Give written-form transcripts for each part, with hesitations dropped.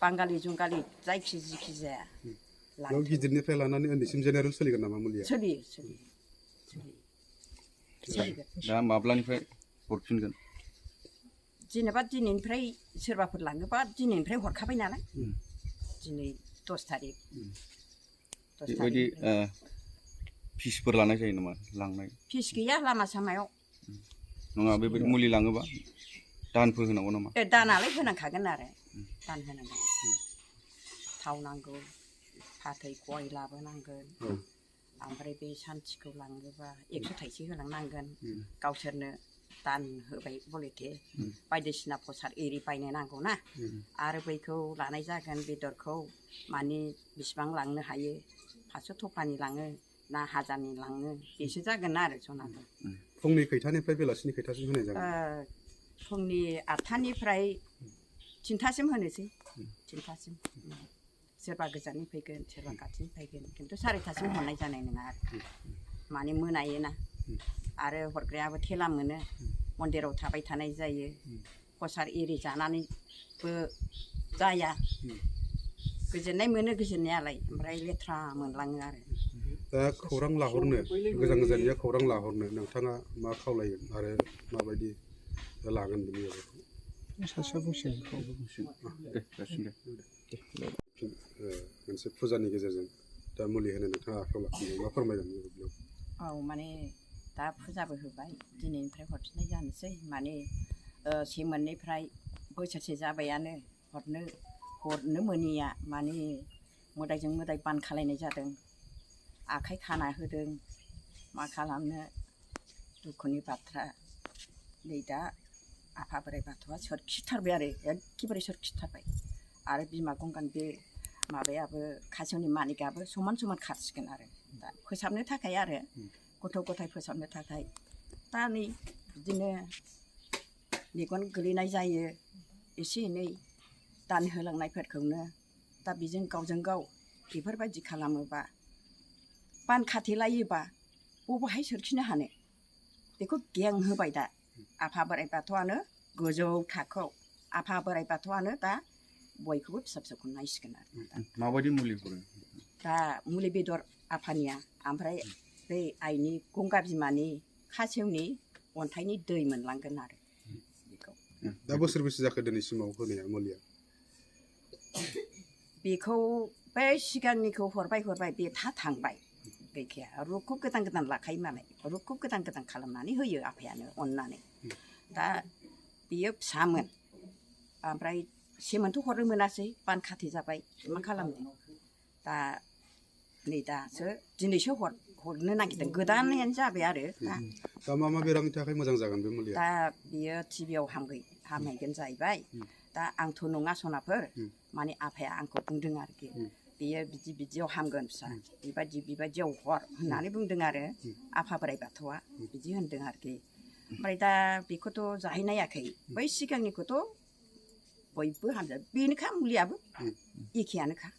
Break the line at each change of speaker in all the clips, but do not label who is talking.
बांगालि जुंगालि जायखि जिखि जाया
बेयाव गिदिरनिफ्राय लानानै उन्दैसिम जेनेरेल सोलिगोन नामा मुलिया?
सोलियो
दा माब्लानिफ्राय हरफिनगोन?
जेनेबा दिनैनिफ्राय सोरबाफोर लाङोबा दिनैनिफ्राय हरखाबाय नालाय दिनै 10 थारिख
बेबायदि फिसफोर लानाय जायो नामा लांनाय?
फिस गैया लामा सामायाव
नङा बेबायदि मुलि लाङोबा दानफोर होनांगौ नामा?
दानालाय होनांखागोन आरो दान होनांगोन थाव नांगौ फाथै गय लाबोनांगोन ओमफ्राय बे सान्थिखौ लाङोबा 100 थाइसे होलांनांगोन गावसोरनो दान होबाय बलेथे बायदिसिना प्रसाद एरि बायनो नांगौ ना आरो बैखौ लानाय जागोन बेदरखौ माने बिसिबां लांनो हायो 500 थफानि लाङो ना 1000नि लाङो बेसो जागोन आरो जनाखौ
फुंनि खैथानिफ्राय बेलासिनि खैथासिम होनाय जागोन?
फुंनि 8टानिफ्राय 3टासिम होनोसै 3टासिम सोरबा गोजाननि फैगोन सोरबा खाथिनि फैगोन खिन्थु 4टासिम हरनाय जानाय नङा आरो माने मोनायोना आरो हरग्रायाबो थेला मोनो मन्दिराव थाबाय थानाय जायो प्रसाद एरि जानानैबो जाया गोजोननाय मोनो गोजोननायालाय ओमफ्राय लेथ्रा मोनलाङो आरो
दा खौरां लाहरनो गोजान गोजाननिया खौरां लाहरनो नोंथाङा मा खावलायगोन आरो माबायदि लागोन बेनि सासेया बुंसिगोन
दे जासिगोन दे
मोनसे फुजानि गेजेरजों दा मुलि होनो नोंथाङा आखायाव लाफिनदों मा फोरमायगोन बेयाव?
औ माने दा फुजाबो होबाय दिनैनिफ्राय हरफिननाय जानोसै माने सेमोननिफ्राय बोसोरसे जाबायानो हरनो मोनिया माने मोदायजों मोदाय बान खालायनाय जादों आखाइ खाना होदों मा खालामनो दुखुनि बाथ्रा नै दा आफा बोराइ बाथौआ सोरखिथारबाय आरो एखेबारे सोरखिथारबाय आरो बिमा गंगानि बे माबायाबो खासेवनि मालिकआबो समान समान खारसिगोन आरो दा फोसाबनो थाखाय आरो गथ' गथाय फोसाबनो थाखाय दा नै बिदिनो मेगन गोलैनाय जायो एसे एनै दान होलांनायफोरखौनो दा बेजों गावजों गाव बेफोरबायदि खालामोबा बान खाथेलायोबा बबेहाय सोरखिनो हानो बेखौ गें होबाय दा आफा बोराइ बाथौआनो गोजौ थाखोआव आफा बोराइ बाथौआनो दा बयखौबो फिसा फिसौखौ नायसिगोन आरो
माबायदि मुलि हरो?
दा मुलि बेदर आफानिया ओमफ्राय बै आइनि गंगा बिमानि खासेवनि अन्थाइनि दै मोनलांगोन आरो बेखौ
दा बोसोरबेसे जाखो दिनैसिमाव होनाया मुलिया?
बेखौ बै सिगांनिखौ हरबाय बे थांबाय गैखाया रुखौ गोदान गोदान लाखायो नालाय रुखौ गोदान गोदान खालामनानै होयो आफायानो अननानै दा बियो फिसामोन ओमफ्राय सेमोनथ' हरनो मोनासै बान खाथे जाबाय मा खालामनो दा नै दासो दिनैसो हरनो नागिरदों गोदानानो जाबाय आरो
दा मा बेरामनि थाखाय मोजां जागोन बे मुलिया?
दा बियो टिभियाव हामहैगोन जाहैबाय दा आंथ' नङा सनाफोर माने आफाया आंखौ बुंदों आरोखि बेयो बिदियाव हामगोन फिसा बेबायदियाव हर होननानै बुंदों आरो आफा बोराइ बाथौआ बिदि होनदों आरोखि ओमफ्राय दा बेखौथ' जाहैनायाखै बै सिगांनिखौथ' बयबो हामजाब बेनोखा मुलियाबो एखेयानोखा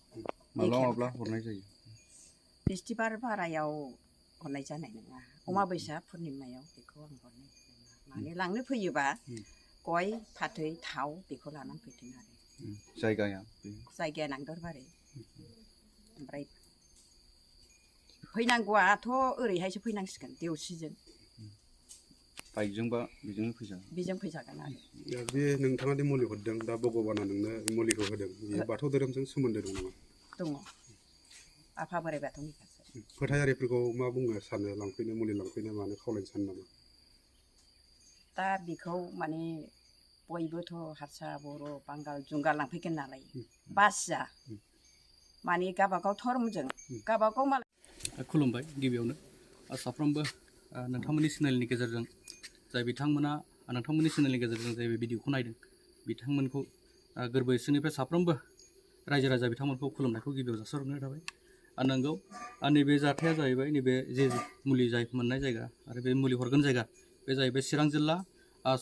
माब्ला हरनाय जायो?
बिस्थिबार बारायाव हरनाय जानाय नङा अमाबैसा पुर्निमायाव बेखौ आं हरनाय नङा माने लांनो फैयोबा गय फाथै थाव बेखौ लानानै फैदों आरो जायगाया नांदरबारि ओमफ्राय फैनांगौआथ' ओरैहायसो फैनांसिगोन देवसिजों
बाइकजोंबा बेजों
फैजागोन आरो
बे नोंथाङा दि मुलि हरदों दा भगबाना नोंनो मुलिखौ होदों बेयो बाथौ धोरोमजों सोमोन्दो दं नामा?
दङ आफा बोराइ बाथौनि
फोथायारिफोरखौ मा बुंनो सानो लांफैनो मुलि लांफैनो मानो खावलायनो सानो नामा?
दा बेखौ माने बयबोथ' हारसा बर' बांगाल जुंगाल लांफैगोन नालाय बासिया माने गावबागाव धर्मजों गावबागाव मालाय
खुलुमबाय गिबियावनो साफ्रोमबो नोंथांमोननि चेनेलनि गेजेरजों जाय बिथांमोना नोंथांमोननि चेनेलनि गेजेरजों जाय बे भिडिअखौ नायदों बिथांमोनखौ गोरबो इसोरनिफ्राय साफ्रोमबो रायजो राजा बिथांमोनखौ खुलुमनायखौ गिबियाव जासिहरनाय थाबाय नंगौ नैबे जाथाया जाहैबाय नैबे जे मुलि जाय मोननाय जायगा आरो बे मुलि हरगोन जायगा बे जाहैबाय चिरां जिल्ला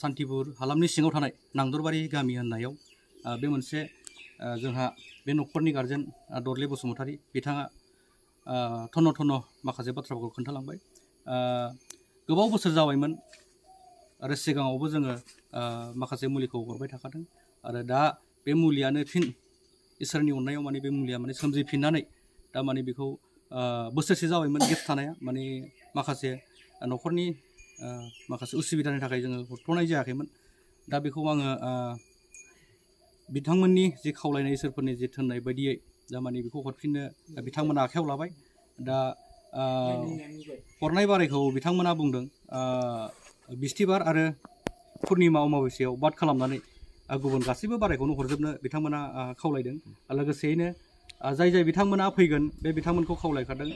सान्थिपुर हालामनि सिङाव थानाय नांदरबारि गामि होननायाव बे मोनसे जोंहा बे न'खरनि गारजेन दरले बसुमतारी बिथाङा थन्न' माखासे बाथ्राफोरखौ खोन्थालांबाय गोबाव बोसोर जाबायमोन आरो सिगाङावबो जोङो माखासे मुलिखौ हरबाय थाखादों आरो दा बे मुलियानो फिन इसोरनि अननायाव माने बे मुलिया माने सोमजिफिननानै दा माने बेखौ बोसोरसे जाबायमोन गेप थानाया माने माखासे न'खरनि माखासे उसुबिदानि थाखाय जोङो हरथ'नाय जायाखैमोन दा बेखौ आङो बिथांमोननि जि खावलायनाय इसोरफोरनि जि थिननाय बायदियै दा माने बेखौ हरफिननो बिथांमोना आखायाव लाबाय दा हरनाय बारायखौ बिथांमोना बुंदों बिस्थिबार आरो पुर्निमा अमाबस्यायाव बाद खालामनानै गुबुन गासैबो बारायखौनो हरजोबनो बिथांमोना खावलायदों लोगोसेयैनो जाय बिथांमोना फैगोन बे बिथांमोनखौ खावलायखादों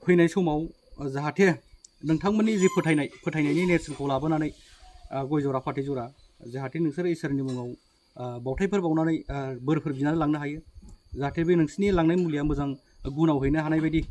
फैनाय समाव जाहाथे नोंथांमोननि जि फोथायनायनि नेरसोनखौ लाबोनानै गय जरा फाथै जरा जाहाथे नोंसोरो इसोरनि मुङाव बावथायफोर बावनानै बोरफोर बिनानै लांनो हायो जाहाथे बे नोंसिनि लांनाय मुलिया मोजां गुनाव हैनो हानाय बायदि